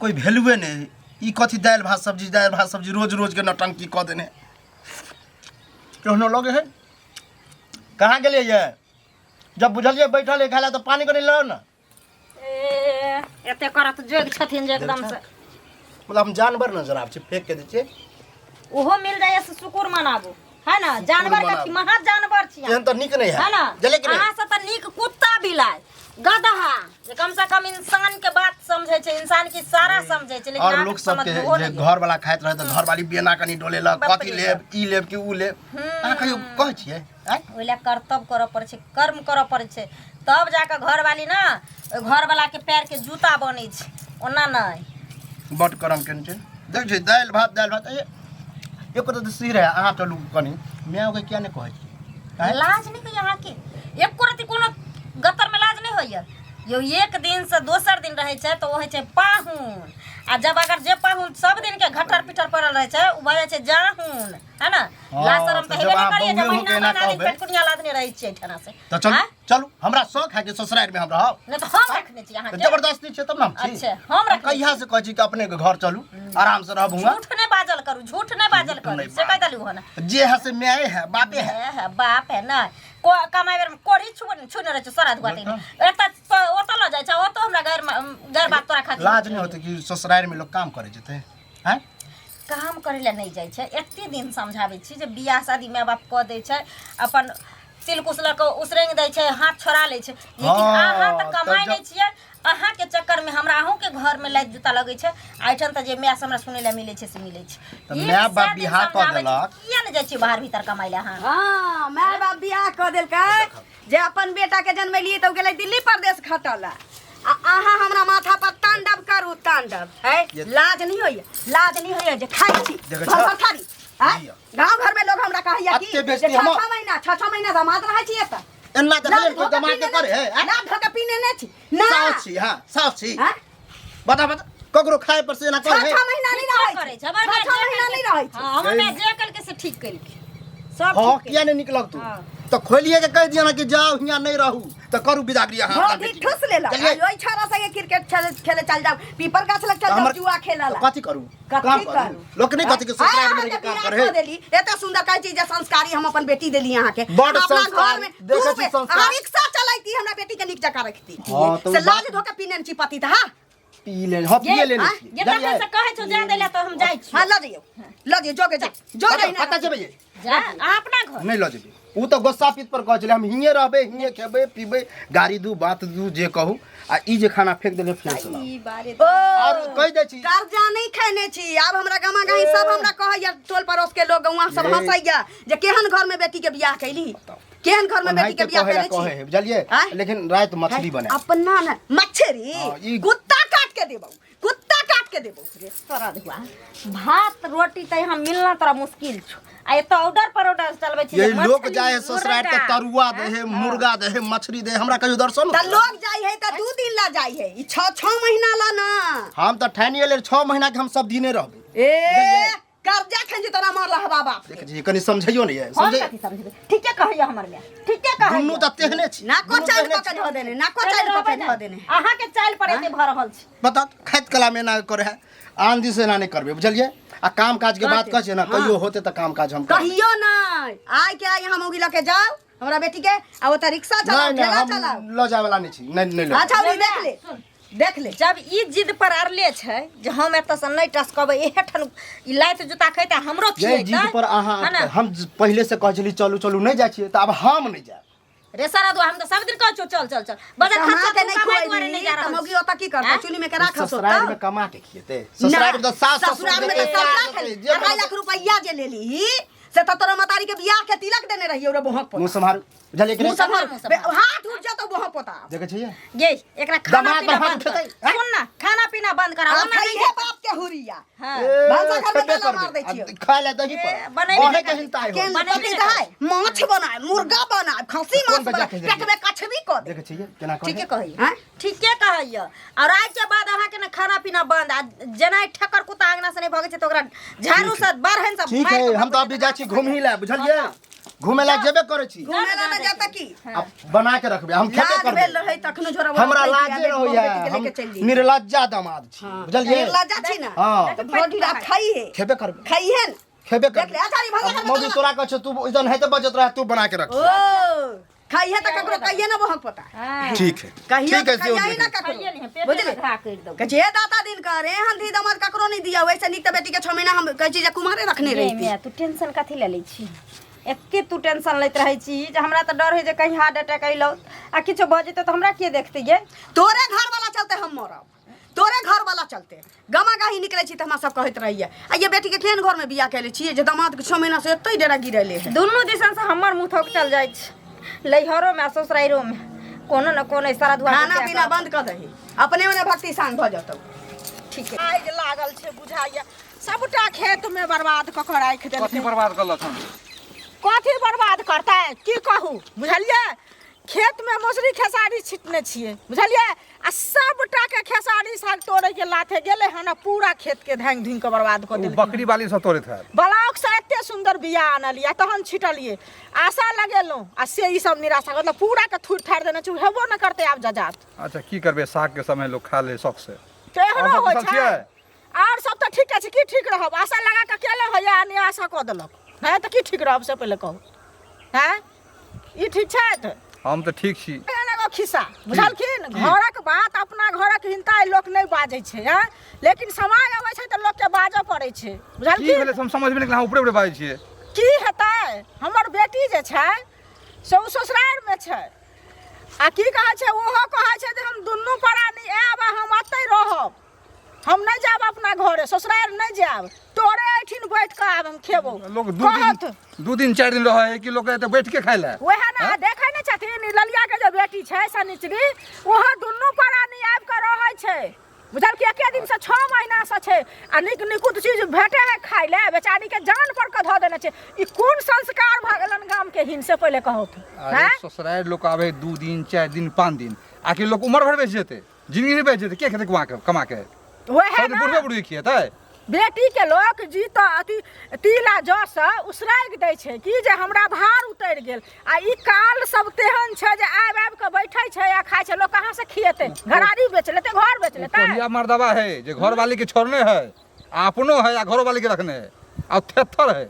कोई वैल्यूए नहि ई कथी दालि भात सब्जी, दालि भात सब्जी रोज रोजके नौटंकी कऽ देने। केहनो लगे है। कहाँ गेलियै ये? जब बुझलियै बैठल है खाय ला तऽ पानि कनि लाउ ने। ए, एते करत जोग छथिन जे एकदम से। मतलब हम जानवर नजर आबै छै, फेंक के दै छियै। ओहो मिल जाइए से शुक्र मनाबू, है ना? जानवर मनाबू। कथी महा जानवर छी एहन तऽ नीक नहि है है ना? जले कि नहि? अहाँ से तऽ नीक कुत्ता बिलाइ गदहा, जे कम से कम इंसान के बात समझे छै, इंसान के सारा समझे छै, लेकिन और अहाँके लोक सबके समझ ओहो जे नहि। घर वाला खाइत रहे तऽ घर वाली बेना कनि डोलेलक, बाप कथी रे लेब, ई लेब कि ऊ लेब, अहाँ कहियो कहै छियै आँय? ओहि लए कर्तव्य करऽ पड़ै छै, कर्म करऽ पड़ै छै, तब जाकऽ घरवाली ने ओहि घरवालाके पैरके जूता बनै छै, ओना नहि। बड करम केने छै। देख छै दालि भात, दालि भात, ए एको तऽ सिर है। अहाँ चलू कनि मायके किया नहि कहै छियै आँय? लाज नहि होइए अहाँके एको रत्ती? कोनो गत्तरमे लाज नहि होइए यौ? एक दिनसँ दोसर दिन रहै छै तऽ ओ होइ छै पाहुन, आ जब अगर जे पाहुन सब दिनके घट्टर पिट्टर पड़ल रहै छै, ओ भऽ जाइ छै जाहुन, है ना? हाँ, लाज शरम तऽ तऽ जब हेबे नहि अहाँ करैए जे बौए महीना होके एना महीना दिन कहबै। पेटकुनिया लादने रहै छियै एहिठाम से। तऽ चलू। आँय? चलू, हमरा शौक है कि ससुरारिमे हम रहब। नहि तऽ हम रखने छी तऽ अहाँके जबरदस्ती छै तब ने हम छी। अच्छा, हम रखने कहिया से कहै छी कि अपने के घर चलू, आराम से रहब हुआं। झूठ नहि बाजल करू, झूठ नहि बाजल करू। नहि। से कहि देलू हन। जे है से माय है, बापे है। है, है, बाप है ना को कमाइ बेर में कोढ़ी छुबो छुने रहै छै सारा दुआ तीन एतऽ ओतऽ लऽ जाइ छै, ओतऽ हमरा गैर गैर बात तोरा खातिर। लाज नहि होते कि ससुरारि में लोग काम करे जेते हैं? काम करै लए नहि जाइ छै। एते दिन समझाबै छी जे बियाह शादी माय बाप कऽ दै छै, अपन तिलकुश लऽ कऽ उसरंगि दै छै, हाथ छोड़ा लै छै, लेकिन अहाँ तऽ तऽ कमाइ नहि छियै। अहाँके चक्करमे हमरा अहूँके घरमे लाइट जूता लगै छै, आ एहिठाम तऽ जे माय से हमरा सुनै लए मिलै छै से मिलै छै। तऽ एक माय बाप सए दिन बियाह कऽ समझाबै छी, देलक। किया नहि जाइ छियै बाहर भीतर कमाइ लए अहाँ? हाँ, माय बाप बियाह कऽ देलकै जे अपन बेटा के जन्मेलियै तऽ ओ गेलै दिल्ली परदेश खटऽ ला, आ अहाँ हमरा माथा पर तांडव करू, तांडव है। लाज नहीं होइए? लाज नहीं होइए जे खाइ छी देखै भर छह? भर थारी, आँय? लिअ। गाँव घर में लोग हमरा कहैया कि अत्ते बेइज्जती जे छह हमर। छह महीना, छह छह महीना दामाद रहै छी एतऽ। एना देखलियै लाज कोई धोखा दमाद के पीने करे है आँय? लाज धोखा पीने नहि छी ना। साउस छी, हाँ साउस छी। आँय? बता बता, ककरो खाए पर से एना छह करे है? छह महीना नहीं रहै करै छै, छै हमर छह माय छह जे महीना केलकै- नहीं रहै छै। हाँ, हमर माय जे केलकै से ठीक केलकै सब। हाँ, ठीक किया नहीं निकलक तू? हाँ। तो खोलिए के कह दिया ना कि जाओ हियां नहीं रहू तो करू बिदागरी अहाँ अपना भौजी बेटी। ठुस लेलक। चलिए। आ ओहि छौड़ा संगे क्रिकेट खेले खेले चल जाओ, पीपर गाछ लग चल जाओ, हमर- जुआ खेले तो ला। कथी करू? कथी काम करू? करू? लोक नहीं कथी के ससुराल में रह के काम अहाँके करे बियाह कऽ देली, एते सुंदर कहै छी जे संस्कारी हम अपन बेटी देली अहाँके। बड हम अपना संस्कारी, घर में देखै दू छी बे- संस्कार। अहाँ रिक्शा चलैती, हमरा बेटी के नीक जकाँ रखती। हाँ, तऽ से ओ लाज बात- धोके पीने छी पति तऽ हाँ पी ले, हाँ पिए लेने आँय? छियै। जे तखन से कहै छौ जा दै लए तऽ हम जाइ छी। हाँ, लऽ जइयौ, लऽ जइयौ, जोगे जा, जो कतऽ रही ना। कतऽ जेबै ये? जा अहाँ अपना घर। नहीं लऽ जेबै। ओ तऽ गोस्सा पीत पर कहै छलै हम हिये रहबै, हिये खेबै पीबै, गाड़ी दू बात दू जे कहू, आ ई जे खाना फेंक देले फेर से लाउ। ई बारे ओ और कहि दै छी कर्जा नहीं खेने छी। आब हमरा गामा गाही सब हमरा कहैया, टोल पड़ोस के लोग गौआ सब ये। हंसैया जे केहन घर में बेटी के बियाह कैली, केहन घर में बेटी के ओनाहिते बियाह कहै ला केने कहै छी। है, बुझलियै? आँय? लेकिन राति मछली बनाए अपना न मछली। हाँ, ई- कुत्ता काट के देबौ, कुत्ता काट के देबौ। रे तोरा धुआ भात रोटी तऽ यहाँ मिलना तोरा मुश्किल छौ, आ एतऽ ऑर्डर पर ऑर्डर चलबै छी जे ये लोक मछली, जाए है ससुराल तऽ मुर्गा। तरुआ दे है, मुर्गा दे है, मछली दे है, हमरा कहियो दर्शन तऽ लोग जाइ है तऽ 2 दिन ला जाइ है, ई छह छह महीना ला ना। हम तऽ ठानिए लेल 6 महीना के हम सब दिने रहबै। ए कर्जा खन जे तोरा मारला हवा बाप। देख जी, कनि समझैयो नहीं है। हम समझै कथी समझबै? ठीके कहैया हमर माय, ठीके कहैया। दुनू तऽ तेहने छी। नाको दुनू चालि तेहने कऽ के छी। धऽ देने, नाको चालि कऽ के धऽ देने। अहाँके चालि पर एते भऽ रहल छै। बता, खाइत कला में एना करे है, आन दिन से एना नहीं करबै, बुझलियै? आ काम काज के बात कहै छियै ने, कहियो होते तऽ काम काज हम करबै। कहियो नहि, आइ के आइ हम उगी लऽ के जाउ हमरा बेटी के, आ ओतऽ रिक्शा चलाउ, नहीं नहीं ठेला हम चलाउ। लऽ जाय वाला नहीं छी, नहीं नहीं लऽ। अच्छा उरी देख ले, देख ले। जब ई जिद पर अड़ले छै जे हम एतऽ से नहि टसकबै, एहे ठान ई लात जूता खैतै हमरो ये खिएतै। जिद पर अहाँ है ना? हम पहिले से कहै छली चलू चलू, नहीं जाइ छियै तऽ आब हम नहीं जायब। रे सारा दुआ, हम तऽ सब दिन कहै छियौ चल चल चल, बजट कमा खर्चा के तू नहि कमाइ दुआरे खुएबही नहि जा तऽ रहल मौगी छी। ओतऽ की करतै? आँय? चुल्ही में के राख ससुराल में कमा के खिएतै, ससुराल में तऽ सास ससुर ससुराल में देतै, तऽ सबटा सास खेली। देतै, जे 2.5 लाख रुपैया जे लेली से तऽ तोरा मतारी के बियाह के तिलक देने रहियो रे बोहक मुँह पोता। सम्हारू, बुझलियै कि मुँह नहि? सम्हार, मुँह सम्हार। हाथ उठ जातो बोहक पोता। देखै छियै गे, एकरा खाना दमाद पीना पर हाथ बंद कर। उठेतै, आँय? सुन ना, खाना पीना बंद करा। आ ओना नहीं खइहे बाप के हुरिया। हाँ। ए, भनसा घर में खेबे ताला मार करबै। दै छियौ। आ खाय लए दही पर। ए, बनेबे अहें नहि के हिंता हो। केन बनेबे पति नहि है माछ बनाए, मुर्गा बनाए, खस्सी कोन माछ बजा बनाए, के देलियै? पेट में कछबी कऽ दे। देखै छियै केना करै? ठीके कहैया। आँय? ठीके कहैया। और आज के बाद अहाँके ने खाना पीना बंद, आ जेना ई ठक्कर कुत्ता अंगना से नहीं भगै छै तऽ ओकरा झाड़ू से बारहन से ठीक मारि है, कऽ हम तऽ अभी जाइ छी घूमही लए, बुझलियै? घूमे ला जेबे करै छी। घूमे ला ना जाता की? अब बना के रखबे, हम खेबे लाज करबे। भेल रहै तखनो झोरा हमरा लाजे रहैया, हम निर्लज्जा दामाद छी, बुझलियै? निर्लज्जा छी ना। हाँ। तऽ भोटी आप खाई है? खेबे करबे। खाई है ना? खेबे देख ले, आचारी भंगा करबे। खा मौगी तोरा कहै छौ, तू इधर हेते बजत रह, तू बना के रख। ओ खाई है तऽ ककरो कहिए ना बहक पता। हाँ। ठीक है। कहिए ठीक है, से कहिए ना देख। ककरो। खाइए नहीं, पेटे बुझलियै? में घा करि देबै। कहै छै, हे दाता दिन कर एहन धी दमाद ककरो नहीं दिया, वैसे नीक तऽ बेटी के 6 महीना हम कहै छी जे कुमारे रखने गे रहिती। माय, तू टेंशन कथी लए लै छी? एते तू टेंशन लैत रहै छी जे हमरा तऽ डर होइ जे कहीं हार्ट अटैक अइलौ आ किछो भऽ जेतौ तऽ हमरा के देखतै गे? तोरे घर वाला चलते हम मरब, तोरे घर वाला चलते गमा गाही निकले छी तऽ हमरा सब कहैत रहैया, आ ये बेटी के केहन घर में बियाह केले छियै जे दमाद के 6 महीना से एते डेरा गिरेले है। दुनू दिसन से हमर मुँह थोक चल जाइ छै, लैहरो में आ ससुराइरो में कोनो न कोनो इशारा दुआ खाना पीना बंद कऽ दही, अपने मने भक्ति शांत भऽ जतौ। ठीक है। आगि लागल छै बुझाइया, सबटा खेत में बर्बाद कऽ कऽ राखि देलकै। कथी बर्बाद करलक हन? कथी बर्बाद करतै की कहू, बुझलियै? खेत में मौसरी खेसारी छिटने छियै, बुझलियै? आ सबटा के खेसारी साग तोड़े के लाथे गेलै हन आ पूरा खेत के धांग धुनि के बर्बाद कऽ ओ देलकै। बकरी वाली सब तोड़ैत हैत। ब्लॉक से एते सुंदर बिया आनलियै, तहन छिटलियै, आशा लगेलहुँ आ से ई सब निराशा, मतलब पूरा के थुरि थारि देने छै, हेबो नहि करतै आब जजात। अच्छा की करबै, साग के समय लोग खा ले शौक से। तेहनो आओर सब होइ कुशल छै। छियै? आओर सब तऽ ठीके छै, की ठीक रहब? आशा लगा कऽ केले होइए आ निराशा कऽ देलक। हँ तऽ की ठीक रहब से पहिले कहू। हँ ई ठीक छथि? हम तऽ ठीक छी। एहन एगो खिस्सा बुझलखिन, घरक बात अपना घरक हिनता लोक नहि बाजै छै, हँ लेकिन समाज अबै छै तऽ लोकके बाजऽ पड़ै छै, की बुझलखिन? भेलै से हम समझबे नहि केलहुँ, अहाँ ऊपरे ऊपरे बाजै छियै। की हेतै, हमर बेटी जे छै से ओ ससुरारिमे छै आ की कहै छै, ओहो कहै छै जे हम दुनू प्राणी आयब आ हम एतहि रहब, हम नहि जायब अपना घरे, ससुरारि नहि जायब, तोरे एहिठिन बैठ कऽ आब हम खेबौ। लोग दू दिन कहत। 2 दिन 4 दिन रहै है कि लोग एते बैठ के खाय ला? वएह ने देखै नहि छथिन, ई ललिया के जे बेटी छै शनिचरी, ओहो दुनू प्राणी आबि कऽ रहै छै, बुझल कि एके दिन से 6 महीना से छै आ नीक निकुत चीज भेटे है खाय ले, बेचारी के जान पर के धऽ देने छै। ई कोन संस्कार भऽ गेलन गाम के हिन से पहिले कहू तऽ? अरे हैं? ससुरारि लोग आबै 2 दिन 4 दिन 5 दिन, आखिर लोग उम्र भर बेच जेतै, जिंदगी नहीं बेच जेतै, के खेतै कमा के, कमा के? वएह सब ना। बुढ़बे बुढ़ी खिएतै। बेटी के लोक जी तऽ अथी तिला जौ से उसरागि दै छै कि जे हमरा भार उतरि गेल, आ ई काल सब तेहन छै जे आबि आबि कऽ बैठै छै आ खाइ छै, लोक कहाँ से खिएतै? घरारी बेच लेतै, घर बेच लेतै। कोढ़िया मर्दबा है जे घर वाली के छोड़ने है, आ अपनो है आ घरो वाली के रखने है, आ थेथर है।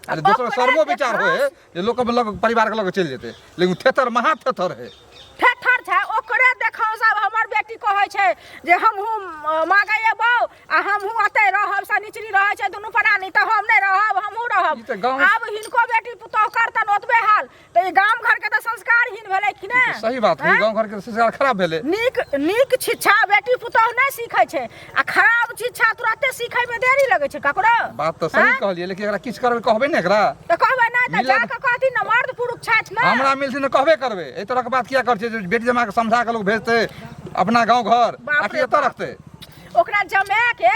अरे दोसर ओकरा शर्मो विचार देखा- होए है जे लोक लग परिवार के लग चलि जेतै, लेकिन थेथर महा थेथर है। थेथर छै ओकरे देखौ सब। हमर बेटी कहै छै जे हमहूँ मांगे एबौ आ हमहूँ ओतै रहब, शनिचरी रहै छै दुनू प्राणी तऽ हम नहि रहब, हमहूँ रहब। ई तऽ गाँव- आब हिनको बेटी पुतोह करतन ओतबे हाल, तऽ ई गाम घर के तऽ संस्कारहीन भेलै कि ने? सही बात है, आँय? गाँव घर के संस्कार खराब भेलै। नीक नीक शिक्षा बेटी पुतोह नहि सीखै छै आ खराब शिक्षा तुरते सीखै में देरी लगै छै ककरो। बात तऽ सही आँय? कहलियै, लेकिन एकरा किछु करबै कहबै ने एकरा? तऽ कहबै नहि तऽ मिलत- जा कऽ कहथिन ने, मर्द पुरुष छथि ने। हमरा मिलथिन तऽ कहबे करबै। एहि तरहके बात किया करै छियै जे बेटी जमा के समझा के लोग भेजतै अपना गाँव घर, बाप आकि रे एतऽ बाप। रखतै? ओकरा जमा के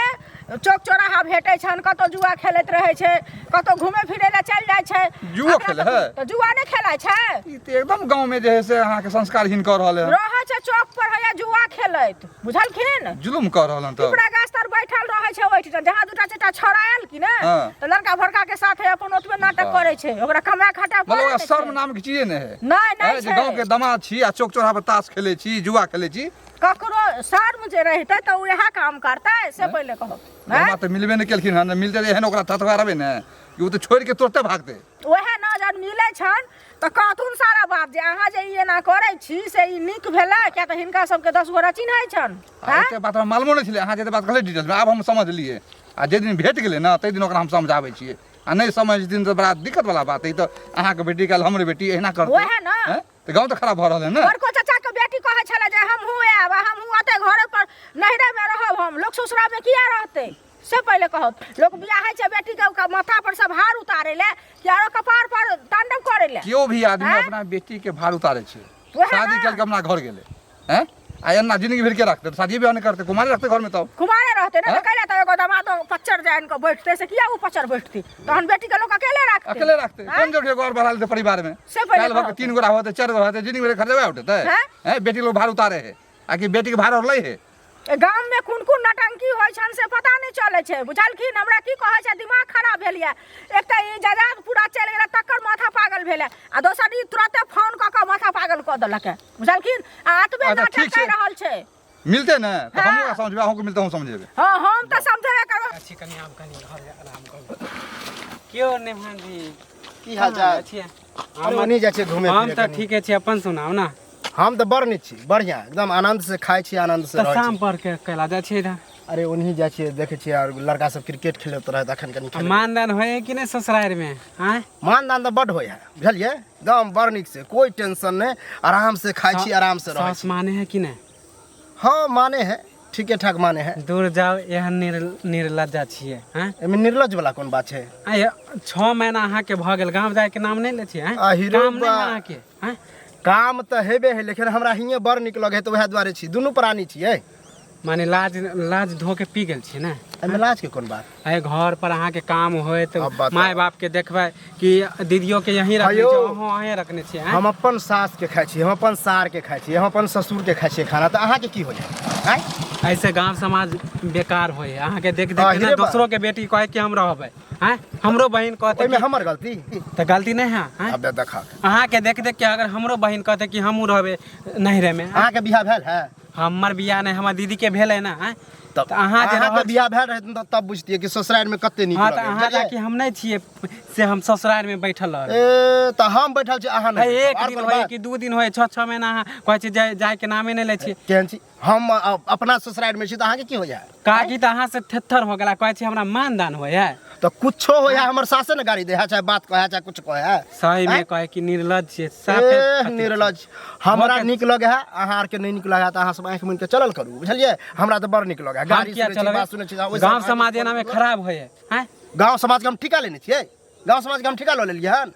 चौक चौराहा भेटै छनि, कतौ जुआ खेलैत रहै छै, कतौ घूमे फिरै लए चलि जाइ छै। जुओ ओकरा खेलै तऽ है? तऽ जुआ नहि खेलाइ छै? ई तऽ एकदम गाँव में जे है से अहाँके संस्कारहीन कऽ रहल है। रहै छै चौक पर हैया जुआ खेलैत, बुझलखिन? जुलुम कऽ रहल हन तब। पिपरा गाछ तर बैठल रहै छै ओहिठाम, जहाँ दूटा चारिटा छौड़ा आयल कि ने हाँ। तऽ लड़का भड़का के साथे अपन ओतबे नाटक वाह। करै छै, ओकरा कमाए खटाए मतलब पड़ै ओकरा नहि शर्म छै। नाम के चीजे नहि है। नहि, नहि है जे छै। गाँव के दमाद छी आ चौक चौराहा पर ताश खेलै छी, जुआ खेलै छी। ककरो शर्म जे रहितै तऽ ओ इएह काम करतै से पहिले कहू। हमरा तऽ मिलबे नहि केलखिन हन, मिलते तऽ एहन ओकरा थथकारबै ने कि ओ तऽ छोड़ि के तुरते भागतै। वएह ने, जहन मिलै छनि तऽ कहथुन सारा बात जे अहाँ जे ई एना करै छी से ई नीक भेलै, किया तऽ हिनका सबके 10 गोरा चिन्है छनि। आ एते बात हमरा मालूमो नहि छलै, अहाँ जते बात कहलियै डिटेलमे आब हम समझलियै। आ जाहि दिन भेट गेलै ने ताहि दिन ओकरा हम समझाबै छियै, आ नहि समझथिन तऽ बड़ा दिक्कत वाला बात है। ई तऽ अहाँके बेटी काल्हि हमरे बेटी एहिना करतै। वएह ने। हैं? तऽ गाँव तऽ खराब भऽ रहल है ने। बड़को चाचा के बेटी कहै छलै जे हमहूँ आयब आ हमहूँ ओतै घरे पर नैहरे मे रहब, हम लोक ससुरा मे किया रहतै से पहिले कहत। लोक बियाहै छै बेटी के ओकर माथा पर से भार उतारै ले कि आरो कपार पर तांडव करै ले। केओ भी आदमी हैं? अपना बेटी के भार उतारै छै, वएह शादी ना। करके अपना घर गेलै हैं, आ एना जिंदगी भरि के रखतै, शादी बियाह नहि करतै, कुमारे रखतै घर में तब कुमारे रहतै ने। हैं? तऽ कैला तऽ एगो दमादो पच्चर जानि कऽ बैठतै से किया ओ पच्चर बैठतै? तहन बेटी के लोक अकेले राखतै। अकेले रखतै, हैं? कोन जरूरी घर बढ़ा लेतै परिवार में? से पहिले काल्हि भऽ के कहत। 3 गोरा होतै, 4 गोरा होतै, जिंदगी भरि खर्चबे उठेतै। हैं? हैं, बेटी लोग भार उतारे है, आ कि बेटी के भार और लै है? गाम में कोन कोन नटंकी होइ छन से पता नहीं चलै छै बुझलखिन। हमरा की कहै छै दिमाग खराब भेल यऽ। एक तऽ ई जजात पूरा चलि गेलै तकर माथा पागल भेलै आ दोसर ई तुरते फोन कऽ कऽ माथा पागल कऽ देलक बुझलखिन। आ एतबे अच्छा, नाटक ठीक छै। कहि रहल छै। मिलते ने तऽ हाँ। हमहूँ ओकरा समझबै, अहूँके मिलते हम समझेबै। हँ हम तऽ समझेबे करबै। अच्छी कनि आब कनि घर आराम करू। केओ नहि भांजी की हाल चाल? छियै? अरे ओन्ही जाइ छियै घूमे हम फिरे तऽ कनी। ठीके छी, अपन सुनाउ ने। हम तऽ बड़ नीक छी, बढ़िआँ एकदम आनंद से खाइ छी, आनंद से तऽ रहै शाम छी। पर के कैला जाइ छियै इधर? अरे ओन्ही जाइ छियै, देखै छियै आर लड़का सब क्रिकेट खेलैत रहै अखन कनि आ खेलबै। मानदान होइए कि नहि ससुरारिमे? आँय मानदान तऽ बड होइ है बुझलियै, एकदम बड़ नीक से, कोइ टेंशन नहि, आराम से खाइ छी, आराम से रहै सास छी। माने है कि नहि? हाँ माने है, ठीके ठाक माने है। दूर जाओ, एहन निर्लज्जा छियै। आँय एहिमे निर्लज वाला कोन बात छै? आँय 6 महीना अहाँके भऽ गेल, गाँव जायके नाम नहि लै छियै? आँय? आ हीरो काम नहि बा। है अहाँके? आँय काम तऽ हेबे है, लेकिन हमरा हियाँ बड़ नीक लगे है तऽ उएह दुआरे छी, दुनू प्राणी छियै। माने लाज लाज धो के पी गेल छियै ने? एहिमे लाज के कोन बात? अरे घर पर अहाँके काम होय तऽ अब बताउ। माय बाप के देखबै कि दीदियो के यहीं रखने हयौ। छियै, अहूँ अहें रखने छियै? आँय? हम अपन सास के खाइ छी, हम अपन सार के खाइ छी, हम अपन ससुर के खाइ छियै खाना, तऽ अहाँके की होइए? आँय ऐसे गांव समाज बेकार होय है। अहाँके देख देख आ, के ना हीरे बा। दोसरो के बेटी कहे कि हम रहबै। आँय हमरो बहिन कहते ओहिमे कि हमर गलती? तऽ गलती नहि है? आँय? अब देखा अहाँके देख देख के अगर हमरो बहिन कहते कि हमहूँ रहबै नैहरे में। अहाँके बियाह भेल है? हमर बियाह नहि, हमर दीदी के भेल है ना। आँय? तब तऽ अहाँ जे अहाँके रहल बियाह भेल रहै तऽ तब बुझतियै कि ससुरारि में कते नीक हाँ तऽ लगै अहाँ बुझलियै? कि हम नहि छियै से हम ससुरारि में बैठल रहबै। ए तऽ हम बैठल छी, अहाँ नहि एक बैठब। आर दिन कोनो होय बात? कि 2 दिन होय, 6-6 महीना अहाँ कहै छी जाय जायके नामे नहि लै छियै। केहन छी? हम अपना ससुरारि में छी तऽ अहाँके की होइए? काकी तऽ अहाँ से थेथर हो गेला, कहै छी हमरा मानदान होय है। तऽ कुछो होइए, हमर सासे ने गाड़ी दे है, चाहे बात कहै चाहे कुछ कहै है। सही में आँय? कहै कि निर्लज छियै साफे। ए निर्लज, हमरा भऽ के- नीक लगे है, अहाँ आरके नहि नीक लगे है तऽ अहाँ सब आँखि मुनि के चलल करू बुझलियै। हमरा तऽ बड़ नीक लगे है, हम गाड़ी किया सुनै छी, चलबै? बात सुनै छी, ओहि गाँव सब समाज एना में खराब होय है। आँय? गाँव समाज के हम ठीका लेने छियै, गाँव समाज के हम ठीका लऽ लेलियै हन।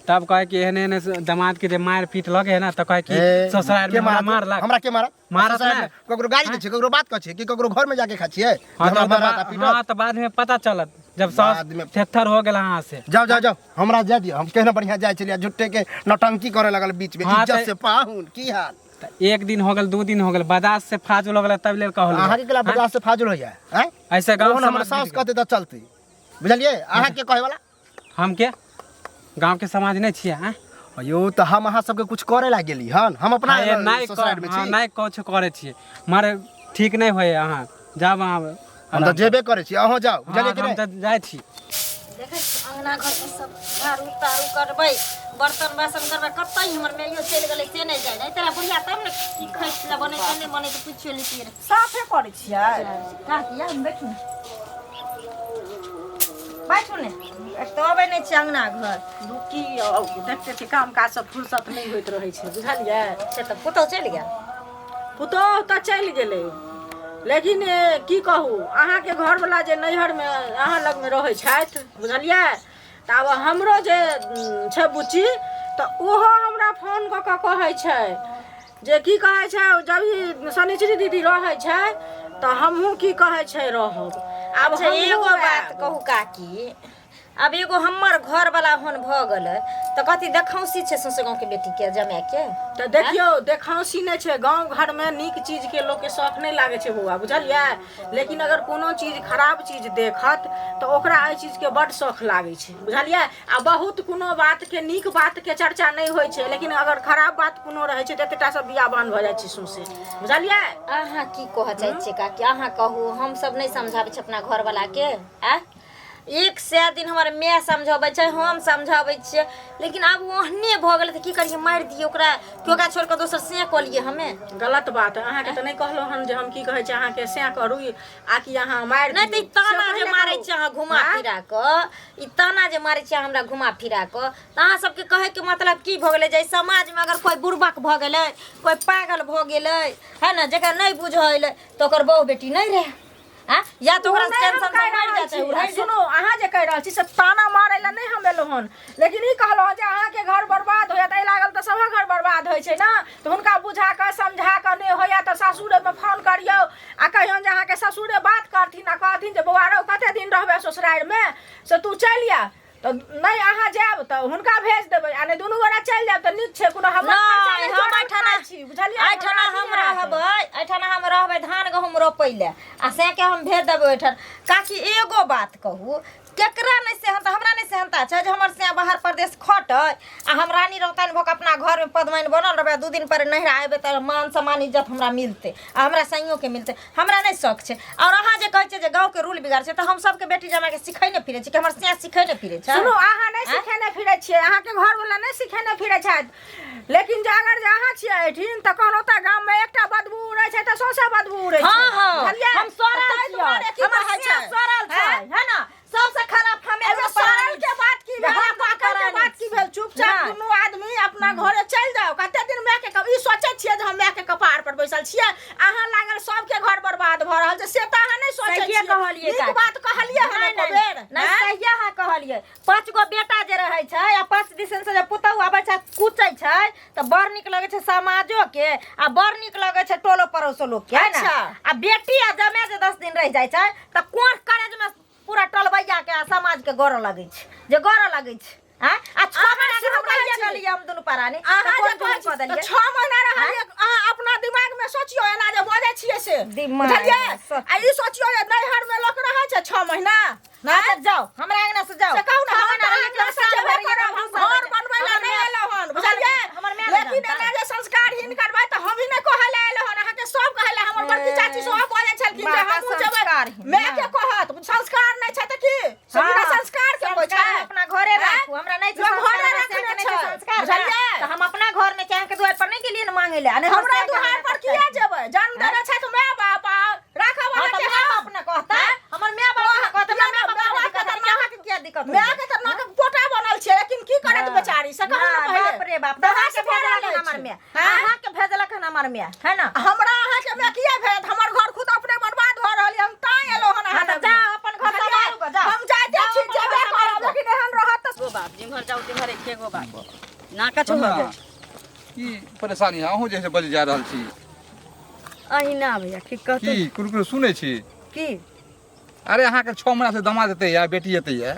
तब कहे कि एहने एहने दामाद के जे मार पीट लगे है ना तऽ कहे कि ए, ससुराल के में हमरा मारत? मारलक। हमरा के मारत? मारत ससुराल ने? में ककरो गाली दै छियै, ककरो बात कहै छियै कि ककरो घर में जाके खाइ छियै? हाँ हमरा तऽ मारत आ पीटत? हाँ तऽ बाद में पता चलत जब सास बाद में- थेथर हो गेल अहाँ से। जाओ जाओ जाओ, हमरा जाय दियौ, हम केहन बढ़िया जाइ छलियै, झुट्टे के नौटंकी करे लगल बीच में। हाँ, इज्जत तऽ- से पाहुन की हाल? तऽ एक दिन हो गेल, 2 दिन हो गेल, बर्दाश्त से फाजुल हो गेल तब लेल कहलहुँ। अहाँके केला बर्दाश्त से फाजुल होइया? आँय? ऐसे गाँव ओहन हमर समाज सास कहतै तऽ चलतै बुझलियै। अहाँ के कहै वाला? हम के गाँव के समाज नहि छियै? आँय? अयो तऽ हम अहाँ सबके कुछ करे ला गेली हन, हम अपना हाँ, ये नहि ससुरारि में हाँ, छी। नहि कुछ करै छियै, मारे ठीक नहि होइए। अहाँ जाब अहाँ, हम तऽ जेबे करै छी, अहूँ जाउ बुझलियै कि हम नहि? तऽ जाइ छी। देखै छी अङ्गना घरके सब झाड़ू ताड़ू करबै, बर्तन बासन करबै, कतऽ हमर माइयो चलि गेलै से नहि जाइ तोरा बुढ़िया, तब ने की खाइ लए बनै छै नहि बनै छै पुछियो लितियै रे। साफे करै छियै काकी आब बैठू ने, बैठू ने, एक तऽ अबै नहि छै अङ्गना घर। की देखते छियै काम काज सब फुर्सत नहि होइत रहै छै बुझलियै। से तऽ पुतहु चलि गेल? पुतोहु तऽ चलि गेलै, लेकिन की कहू अहाँके घरवला जे नैहरमे अहाँ लगमे रहै छथि बुझलियै। तऽ आब हमरो जे छै बुच्ची तऽ ओहो हमरा फोन कऽ कऽ कहै छै जे की कहै छै जब ई शनिचरी दीदी रहै छै तऽ हमहूँ की कहै छै रहब। आब अच्छा हमहूँ एगो बात आयब। कहू काकी, आब एगो हमर घरवला होन भऽ गेलै तऽ कथी देखौंसी छै सौंसे गाँवके बेटीके जमायके? तऽ देखियौ देखौंसी नहि छै, गाँव घरमे नीक चीजके लोकके शौक नहि लागै छै बौआ बुझलियै। लेकिन अगर कोनो चीज खराब चीज देखत तऽ ओकरा एहि चीजके बड्ड शौक लागै छै बुझलियै। आ बहुत कोनो बातके नीक बातके चर्चा नहि होइ छै, लेकिन अगर खराब बात कोनो रहै छै तऽ एतेटा सब बियाबान भऽ जाइ छै सौंसे बुझलियै। अहाँ की कहऽ चाहै छियै काकी? अहाँ कहू, हमसब नहि समझाबै छियै अपना घरवलाके? आँय 100 दिन हमर माय समझाबै छै, हम समझाबै छियै, लेकिन आब ओहने भऽ गेलै तऽ की करियै? मारि दियै ओकरा कि ओकरा छोड़ि कऽ दोसर से कऽ लियै हमे? गलत बात। अहाँके तऽ नहि कहलहुँ हन जे हम की कहै छै अहाँके सएह करू आ कि अहाँ मारि नहि तऽ ई दियौ। से ताना जे पहिले मारै कहू। छै अहाँ घुमा आँय? फिरा कऽ, ई ताना जे मारै छै हमरा घुमा फिरा कऽ, तऽ अहाँ सबके कहैके मतलब की भऽ गेलै? जे एहि समाजमे अगर कोइ बुड़बक भऽ गेलै, कोइ पागल भऽ गेलै है ने, जेकरा नहि बुझऽ एलै, तऽ ओकर बहु बेटी नहि रहै आ या तऽ ओकरा ओ नहि हम टेंशन से कहि मरि रहल जेतै छी। ओ रहि सुनू अहाँ जे कहि रहल छी से ताना मारै लए नहि हम एलहुँ हन, लेकिन ई कहलहुँ जे अहाँके घर बर्बाद होयत एहि लागल तऽ सभक घर बर्बाद होइ छै ने, तऽ हुनका बुझा कऽ समझा कऽ नहि होइए तऽ सासुरेमे फोन करियौ आ कहियौन जे अहाँके ससुरे बात करथिन आ कहथिन जे बौआ रौ कते दिन रहबै ससुरारिमे से तू चलि आ, तऽ नहि अहाँ जायब तऽ हुनका भेज देबै आ नहि दुनू गोरा चलि जायब तऽ नीक छै कोनो हमर खर्चा नहि नहि हम जोड़ल एहिठाम खाइ छी बुझलियै एहिठाम हमरा हम अथी हैत। रहबै एहिठाम हम रहबै धान गहूम रोपै लए आ सएके हम भेज देबै ओहिठाम काकी एगो बात कहू केकरा नहि सेहन्ता हमरा नहि सेहन्ता छै जे हमर सैया बाहर परदेश खटै आ हम रानी रौताइन भऽ कऽ अपना घरमे पदमाइन बनल रहबै आ दू दिन पर नैहरा अयबै तऽ मान सम्मान इज्जत हमरा मिलतै आ हमरा सैयोके मिलतै हमरा नहि शौक छै आओर अहाँ जे कहै छियै जे गाँवके रूल बिगाड़ छै तऽ हम सबके बेटी जमाइके सिखै नहि फिरै छी कि हमर सैया सिखै नहि फिरै छै सुनू अहाँ नहि सिखेने फिरै छियै अहाँके घरवला नहि सिखेने फिरै छथि लेकिन जे अगर जे अहाँ छियै एहिठिन तऽ कहलहुँ तऽ गाममे एकटा बदबू उड़ै छै तऽ सौंसे बदबू उड़ै छै हाँ हाँ बुझलियै? हम सड़ल ताहि छियै दुआरे की हमर कहै सिया छै सड़ल छै हैं? है ना सबसे खराब हमे एहिमे सड़ल के बात की भेल हम आ पाकल के परानी बात की भेल चुपचाप नहि। दुनू आदमी अपना घरे चलि जाउ कते दिन माय के ई सोचै छियै जे हम माय के कपार पर बैसल छियै अहाँ लागल सबके घर बर्बाद भऽ रहल छै से तऽ अहाँ नहि सोचै सहिए छियै कहलियै नीक काकी। बात कहलियै हन नहि, एको नहि, बेर नहि हैं? सहिए अहाँ कहलियै पाँच गो बेटा जे रहै छै आ पाँच दिसन से जे पुतहु आबै छै कुचै छै तऽ बड़ नीक लगै छै समाजो के आ बड़ नीक लगै छै टोलो पड़ोसो लोक के है ने अच्छा। आ बेटी आ जमे जे 10 दिन रहि जाइ छै तऽ कोन करेज में पूरा टोलबैया के आ समाज के गौरव लगै छै जे गौरव लगै छै आँय? आ छओ अहाँ महीना के शुरू हम करै रहिए छी। गेलियै हम दुनू प्राणी अहाँ तऽ जे कोन कहै जुलुम छी कऽ तऽ देलियै 6 महीना रहलियै अहाँ अपना दिमाग में सोचियौ एना जे बजै छियै से दिमाग बुझलियै में सोच- आ ई सोचियौ जे नैहर में लोक रहै छै 6 महीना ना तऽ जाओ हमरा अंगना से जाओ से कहू ने छओ हम महीना तऽ रहियै कि अहाँ हम साल से भरि जेबे रहियै, करब हम हम साल घर भरि बनबै लए हमर नहि माय- एलहुँ हन हमर- बुझलियै हमर माय नहि लेकिन जानतै। एना जे संस्कारहीन करबै तऽ हम ही नहि कहै लए एलहुँ हन अहाँके सब कहै लए हमर बड़की चाची सेहो बजै छलखिन जे बड़का हमहूँ जेबै संस्कारहीन, माय के कहत संस्कार नहि छै तऽ की से बिना हाँ, संस्कार के कोइ छै संस्कार अपना घरे हैं? राखू हमरा नहि छै लोक संस्कार, घरे हमरा रखने से नहि छै छै, संस्कार बुझलियै? तऽ हम अपना घर में चाहे के दुआर पर नहि गेलियै ने मांगे ले आ नहि हमरा से दुआर पर किया जेबै जन्म देने छै तऽ माय बाप आ राखब हाँ, अहाँके तऽ माय हम। बाप ने कहतै हैं? हमर माय बाप ने कहतै किया हमरा माय ने? बाप माय ने बाप के दिक्कत तऽ है, अहाँके किया दिक्कत माय के तऽ नाकक पोटा बनल छै लेकिन की करत बेचारी से कहू ने पहिले बाप रे बाप दवा अहाँके से भेजलक भरल हन हमर अछि। माय हैं? अहाँके भेजलक हन हमर माय है ना हमरा अहाँके माय किया भेजत हमर घर खुद अपने बर्बाद भऽ रहल यऽ हम तां एलहुँ हन हाँ, अहाँ तऽ लग। जाउ अपन घर बुझलियै? सम्हारू गऽ, जाउ। हम जाइते जाउ छी अपन घर जेबे सम्हारू करब गऽ। लेकिन एहन रहत तऽ गो बाप जिम्हर जाउ तिम्हर एके गो बात ना कछु हो गेल की परेशानी है अहूँ जे है से बजि जा रहल छी अहिना भैया की कहतै की कुरकुर सुनै छी की अरे अहाँके 6 महीना से दमाद एतै या बेटी एतै या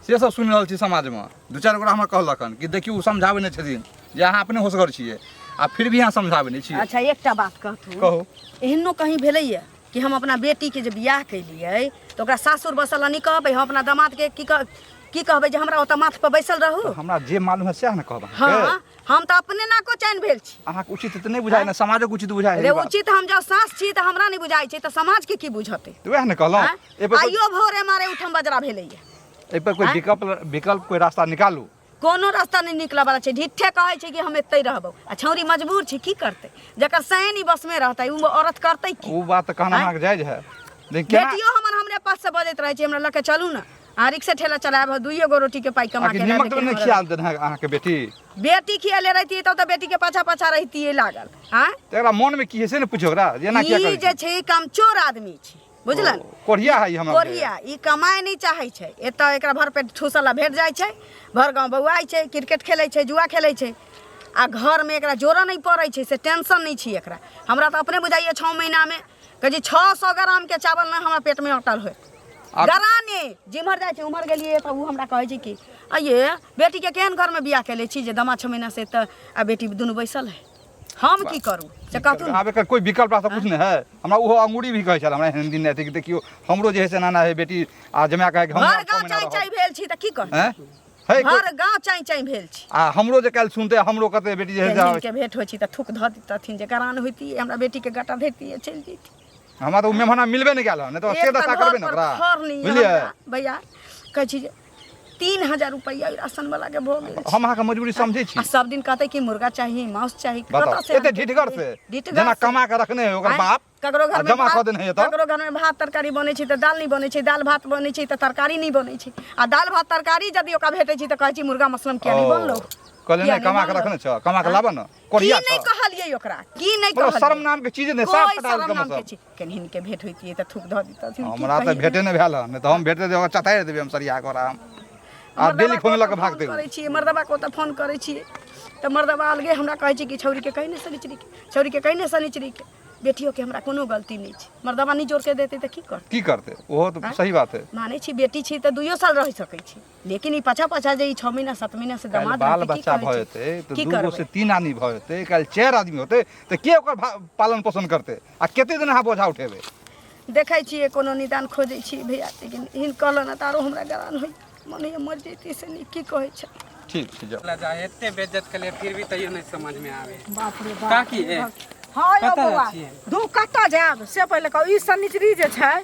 से सब सुनि रहल छी समाजमे दू चारि गोरा हमरा कहलक हन कि देखियौ ओ समझाबै नहि छथिन जे अहाँ अपने होशगर छियै आ फिर भी अहाँ समझाबै नहि छियै अच्छा एकटा बात कहतू कहू एहनो कहीं भेलैया कि हम अपना बेटीके जे बियाह केलियै तऽ ओकरा सासुर बसल नहि कहबै हम अपना दामादके की कह की कहबै जे हमरा ओतऽ माथ पर बैसल रहू हमरा जे मालूम है सएह ने कहब अहाँके हँ हम तऽ अपने नाको चैन भेल छी अहाँके उचित तऽ नहि बुझाइ ने समाजक उचित बुझाइ रे उचित हम जब सास छी तऽ हमरा नहि बुझाइ छै तऽ समाजके की बुझतै तऽ वएह ने कहलहुँ आँय? एहिपर कोइ- आइयो भोरे मारे उठम बजरा भेलैया एहिपर कोइ विकल्प विकल्प कोइ रास्ता निकालू कोनो रास्ता नहि निकलऽ वाला छै ढिठे कहै छै कि हम एतै रहबौ आ छौरी मजबूर छै की करतै जकर सैन ई बसमे रहतै ओ औरत करतै की ओ बात तऽ कहना आँय? अहाँके जायज है लेकिन केना बेटियो हमर हमरे पास से बजैत रहै छै हमरा लऽ के चलू ने अहाँ रिक्शे ठेला चलायब दुइयो गो रोटी के पाइ कमा आखिर के लायब निमक तऽ लेकिन नहि हमरा खिया देने है अहाँके बेटी बेटी खियले रहितियै तब तऽ बेटी के पाछा पाछा रहितियै लागल आँय तऽ एकरा मोनमे की है से ने पूछो ओकरा जे एना किया ई करै जे छी छै कामचोर आदमी छै बुझलन ओ, कोढ़िया है ई हमरा कोढ़िया ई कमाए नहि चाहै छै एतऽ एकरा भर पेट ठूसला भेट जाइ छै भर गाँव बौआइ छै क्रिकेट खेलै छै जुआ खेलै छै आ घरमे एकरा जोड़ऽ नहि पड़ै छै से टेंशन नहि छै एकरा हमरा तऽ अपने बुझाइए 6 महीनामे कहै छै 600 ग्रामके चावल नहि हमरा पेटमे अटल होय गराने जिम्हर जाइ छै उम्हर गेलियै तऽ ओ हमरा कहै छै कि अये बेटीके केहन घरमे बियाह केले छी जे दमा 6 महीना से तऽ आ बेटी दुनू बैसल है हम की करू से कहतू ने आब एकर कोई विकल्प रास्ता कुछ नहीं है हमरा ओहो अंगूरी भी कहै छल हमरा एहन दिन अथी कि देखियौ हमरो जे है से एना एना है बेटी आ जमा कहै कि हम भर गाँव चाय चाय भेल छी तऽ की करू हैं है कोइ- भर गाँव चाय चाय भेल छी आ हमरो जे काल्हि सुनते हमरो कहते बेटी जे है से के भेंट होइ छी तऽ थूक धऽ दितथिन जे गरान होइतियै हमरा बेटीके गटा धैतियै चलि जैतियै हमरा तऽ ओ मेहमाना मिलबे नहि कयल हन नहि तऽ से एक दशा तऽ करबै घर ने पर ओकरा खर नहि यऽ बुझलियै हमरा भैया कहै छी जे 3000 रुपैआ राशन वाला के भऽ गेल छै। हम अहाँके मजबूरी समझै छी आ सब दिन कहतै कि मुर्गा चाही मांस चाही बताउ कतऽ से एते आनतै? ढिठगर से ढिठगर जेना से। कमा के रखने है ओकर आँय? बाप ककरो आ घर में जमा कऽ भात देने है तऽ ककरो घर में भात तरकारी बनै छै तऽ दाल नहि बनै छै दाल भात बनै छै तऽ तरकारी नहि बनै छै आ दाल भात तरकारी यदि ओकरा भेटै छै तऽ कहै छै मुर्गा मसलम किया नहि ओ, बनलौ कहलियै किया नहि कमा के बनलौ? रखने छ कमा के लाबऽ ने की कोढ़िया नहि छ कहलियै ओकरा की नहि मतलब कहलियै शर्म नाम के चीज नहि साफ कोइ फटा शर्म के नाम के मतलब चीज केनहिन के भेंट होइतियै तऽ थूक धऽ दितथिन की हमरा तऽ कहियै? भेटे नहि भेल हन नहि तऽ हम भेटते तऽ ओकरा चतारि देबै हम सरिया के ओकरा हम आ मर्दबा डेली के फोन लऽ ओतऽ के भागतै फोन करै छियै मर्दबा के ओतऽ फोन करै छियै तऽ मर्दबा अलगे हमरा कहै छै कि छौरीके कही ने शनिचरीके छौरीके कही ने शनिचरीके बेटियोके हमरा कोनो गलती नहि छै। मर्दबा नहि जोड़के देतै तऽ की करतै? की करतै? ओहो तऽ सही बात है। मानै छी बेटी छी तऽ 2 साल रहि सकै छी, लेकिन ई पाछा पाछा जे ई 6 महीना 7 महीना से काल्हि दमाद बाल रहतै, की बच्चा कहै भऽ छै? जेतै तऽ की 2 गो करबै? से 3 आदमी भऽ जेतै, काल्हि 4 आदमी होतै तऽ के ओकर पालन पोषण करतै आ कते दिन अहाँ बोझा उठेबै? देखै छियै कोनो निदान खोजै छी भैया, लेकिन एहन कहलहुँ ने तऽ आरो हमरा गरान होइ मन होइए मरि जैती से नीक। की कहै छै? ठीक छै, जाउ। जा एते बेइज्जत केलिए फिर भी तैयो नहीं समझ में आवे। बाप रे बाप। काकी ए हाँ यौ कतऽ बौआ, जाइ छियै? दू कतऽ जायब से पहिले कहू। ई शनिचरी जे छै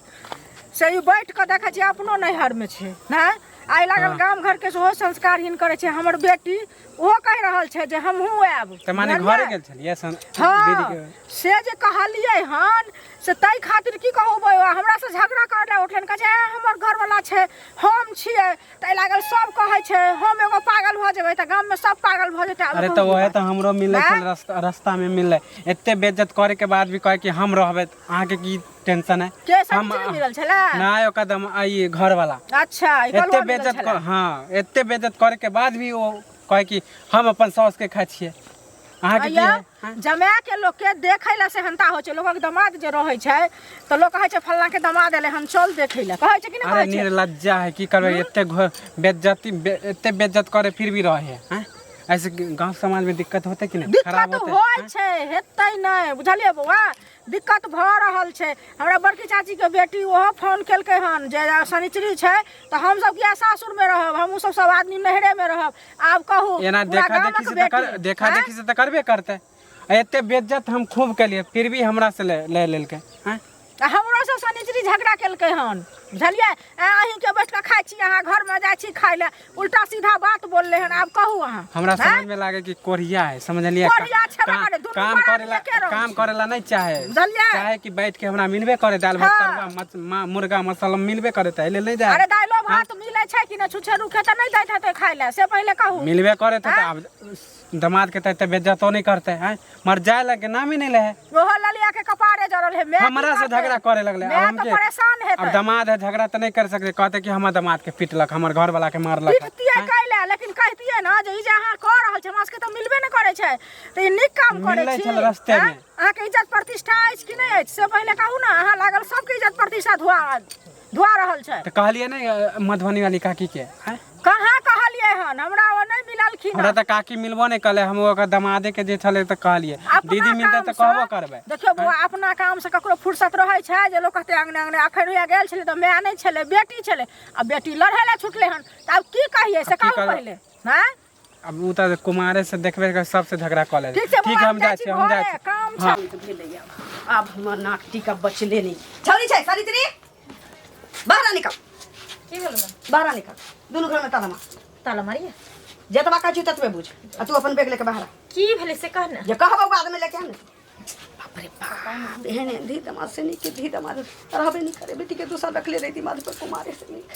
से ई बैठ कऽ देखै छियै अपनो नैहरमे छै नहि, आइ लागल हाँ। गाम घरके सेहो संस्कारहीन करै छै। हमर बेटी ओहो कहि रहल छै जे हमहूँ आयब। तऽ माने बुझलियै? घरे गेल छलियै हाँ, दीदी के? से जे कहलियै हन से ताहि खातिर की कहू बौआ, हमरा से झगड़ा करऽ लए उठलनि, कहै छै ए, हमर घरवला छै हम छियै, ताहि लागल सब कहै छै हम एगो पागल भऽ जेबै तऽ गाममे सब पागल भऽ जेतै। आब अरे कहू तऽ की ओहे बात? तऽ हमरो मिललै आँय? छल रास्ता में मिललै। एते बेइज्जत करे के बाद भी कहे कि हम रहबै, अहाँके की टेंशन है? के सब्जी मिलल छलै? नहीं, ओकर दम आई घर वाला। अच्छा, ई एते गलवा मिलल बेइज्जत छलै। हाँ, एते बेइज्जत करे के बाद भी वो कहे कि हम अपन सास के खाइ छियै, अहाँके की अइया, है? हाँ? जमाए के लोक के देखै लए सेहनता होइ छै। लोकक दमाद जे रहै छै तऽ लोक कहै छै फल्लाँ के दमाद एलै हन, चल देखै लए, कहै छै कि नहि? अरे कहै छै। निर्लज्जा है, की करबै? एते बेइज्जती एते बेइज्जत करे फिर भी रहे हैं। ऐसे गांव समाज में दिक्कत होते कि नहीं? खराब दिक्कत होते? होइ छै, हेतै नहि, बुझलियै बौआ? दिक्कत भऽ रहल छै। हमरा बड़की चाचीके बेटी ओहो फोन केलकै हन जे शनिचरी छै तऽ हमसब किया सासुरमे रहब, हमहूँ सब सब आदमी नैहरेमे रहब। आब कहू, एना पूरा देखा गामक देखी से तऽ बेटी, देखा आँय? देखी से तऽ करबे करतै। आ एते बेइज्जत हम खूब केलियै फिर भी हमरा से ले ले लेलकै। आँय? आ हमरो सब शनिचरी झगड़ा केलकै हन, बुझलियै? अहीँके बैठ कऽ खाइ छी, अहाँ घरमे जाइ छी खाइ लए, उल्टा सीधा बात बोलले हन। आब कहू अहाँ। हमरा आँय? समझ में लागे कि कोरिया है, समझलियै? कोढ़िया छेबे करे, दुनू काम प्राणी करेला, एके रंग काम छै। करेला नहीं चाहे, बुझलियै? चाहे कि बैठ के हमरा मिलबे करे दाल भात हाँ। तरुआ मुर्गा मसाला मिलबे करे तऽ एहि लेल नहीं जाए। अरे दालिओ भात मिलै छै कि नहि? छुछे रूखे तऽ नहि दैत हेतै खाइ लए, से पहिले कहू। मिलबे करे तऽ आँय? आब दमाद के तऽ एते बेइज्जतो नहीं करते हैं, मर जाए लगे नाम ही नहीं ले है। ओहो ललिया के कपारे जरल है, मैं की हमरा से करतै? झगड़ा करे लगले। मैं अब हम तऽ के परेशान हेतै। अब दमाद है, झगड़ा तऽ नहीं कर सकते, कहते कि हमर दमाद के पिटलक, हमर घर वाला के मारलक। पिटतियै कैले, लेकिन कहतियै ने जे ई जे अहाँ कऽ रहल छी, हमरा सबके तऽ मिलबे नहि करै छै, तऽ ई नीक काम करै मिललै छी। छल रस्ते आँय? में। अहाँके इज्जत प्रतिष्ठा अछि कि नहि अछि से पहिले कहू ने। अहाँ लागल सबके इज्जत प्रतिष्ठा धुआ धुआ रहल छै। तऽ कहलियै ने मधुबनी वाली काकी के? आँय? कहाँ कहलियै हन? हमरा ओ नहि मिललखिन हमरा हन। तऽ काकी मिलबो नहि कलै, हम ओकर दमादे के जे छलै तऽ कहलियै। अपना दीदी मिलतै तऽ कामसँ- कहबो करबै। देखियौ बौआ, अपना काम से ककरो फुर्सत रहै छै जे लोक कहतै अंगने अंगने? अखन हुआ गेल छलै तऽ माय नहि छलै, बेटी छलै, आ बेटी लढ़ै लए छुटलै हन, तऽ आब की कहियै से आब की कहू करबै? पहिले। आँय? अब उ तऽ कुमारे से देखबे कर सबसे झगड़ा कऽ ले। ठीक छै ठीक बौआ, हम जाइ छी छी, हम जाइ घरे, छी। काम छै। हाँ। भेलैया आब हमर नाक टीका बचले नहीं। छौरी छै सावित्री, बाहर निकल। की भेल? बाहर निकल, दुनू घर में ताला मार। ताला मारिए? जतबा कहै छी ततबे बुझ, आ तू अपन बैग लेके बाहर आ। की भेलै से कह ने। जे कहबो बाद में लेके आ ने। बाप रे बाप, एहन एहन धी दमाद से नीक धी दमाद रहबे नहीं करे। बेटी के दूसरा रखले रही दमाद पर कुमारे से नीक।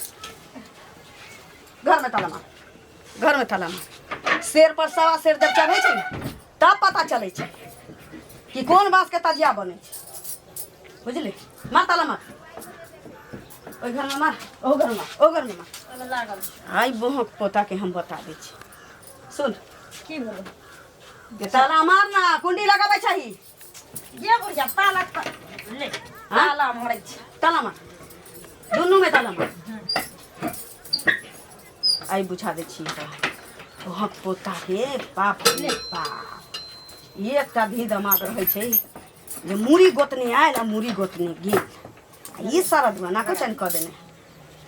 घर में ताला मार, घर में ताला मार। शेर पर सवा शेर जब चढ़ै छै ने तब पता चलै छै कि कोन बाँस के तजिया बनै छै, बुझली? मार ताला मार, ओहि घरमे मार, ओहू घरमे मार, ओहू घरमे मार। ओहिमे लागल। आइ बहक पोता के हम बता दै छी, सुन। की भेलै? जे ताला मार ना, कुंडी लगाबै छही। ये बुढ़िया ताला ले। हाँ? ताला मारै छै। ताला मार, दुनू में ताला मार। आइ बुझा दै छी बहक पोता के। बाप रे बाप, एकटा धी दमाद रहै छै जे मूड़ी गोतनी आयल आ मूड़ी गोतनी गेल, आ ई सरदुआ नाको चैन कऽ देने।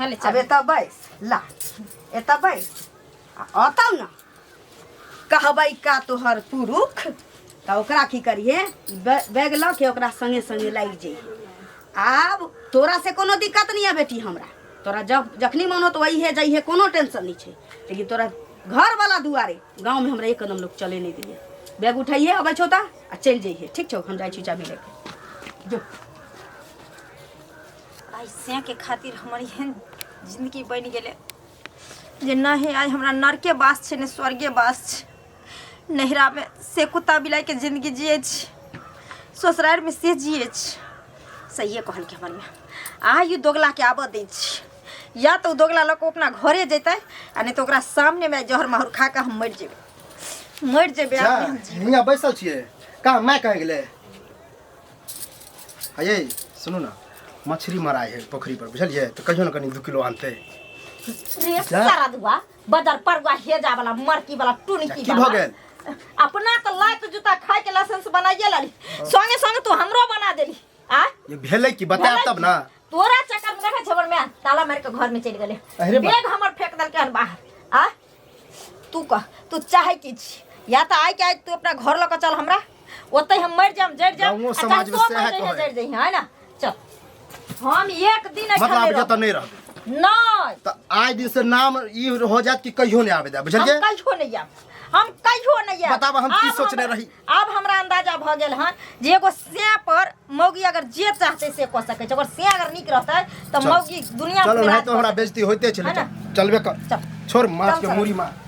हले आब चल। एतऽ बैस, ला एतऽ बैस आ अतौ ने कहबै का तोहर पुरुख तऽ ओकरा की करिहे, बैग लऽ के ओकरा संगे संगे लागि जइहे। आब तोरा से कोनो दिक्कत नहीं है बेटी हमरा, तोरा जब जखनी मन हो तो वही जइहे, कोनो टेंशन नहीं छै, लेकिन तोरा घर वाला दुआरे गाँव में हमरा एक कदम लोग चले नहीं दिए। बैग उठाइए अबै छौ तऽ आ चलि जइहे, ठीक छौ? हम जाइ छी चाबी लेके, जो। आइ से के खातिर हमर एहन जिंदगी बनि गेलै जे नहि आइ हमरा नरके बास छै ने स्वर्गे बास छै। नैहरामे से कुत्ता बिलाइके जिंदगी जियै छी, ससुरारिमे से जियै छी। सहिए कहलकै हमर माय, आइ ई दोगलाके आबऽ दै छी, या तऽ ओ दोगला लऽ कऽ अपना घरे जेतै आ नहि तऽ ओकरा सामनेमे आइ जहर माहुर खा कऽ हम मरि जेबै, मरि जेबै। आब नहि हम जीबै। हियाँ बैसल छियै, कहाँ माय कहाँ गेलै? ये सुनू ना, मछली मराइ है पोखरी पर, बुझलियै? तऽ कहियो ने कनि 2 किलो आनतै। रे जा। सारा दुआ बदर परुआ हेजा वाला मरकी वाला टुनकी की भऽ गेल? अपना तऽ लात जूता खाय के लाइसेंस बनाइए लेली, संगे संगे तू हमरो बना देली। आ ये भेलै की बतायब तब ना। तोरा चक्कर में देखै छबर में ताला मारि के घर में चलि गेलै। अरे बा। बैग हमर फेंक देलकै हन बाहर। आ तू कह, तू चाहे की छी? या तऽ आइ के आइ तू अपना घर लऽ कऽ चल हमरा, ओतै हम मरि जायब, जरि जायब, गाँवो आ चाहे समाजमे तों सएह मरि जइहें, कहै। जरि जइहें, है ना? चल, हम एक दिन एहिठाम मतलब नहि आब रहब। जतऽ नहि रहबै? नहि। तऽ आइ दिन से नाम ई हो जायत कि कहियो नहि आबै देब, बुझलियै? हम कहियो नहि आयब, हम कहियो नहि आयब। बताबऽ हम की आब सोचने रही? आब हमरा अंदाजा भऽ गेल हन जे एगो सैं पर मौगी अगर जे चाहतै से कऽ सकै छै। ओकर सैं अगर नीक रहतै तऽ चल। मौगी दुनिया चलो, में नहीं तो हमरा बेइज्जती होइते छलै। है ना? चलबे कर। चल। छोड़ माछ चल, के चल। मूड़ी मार।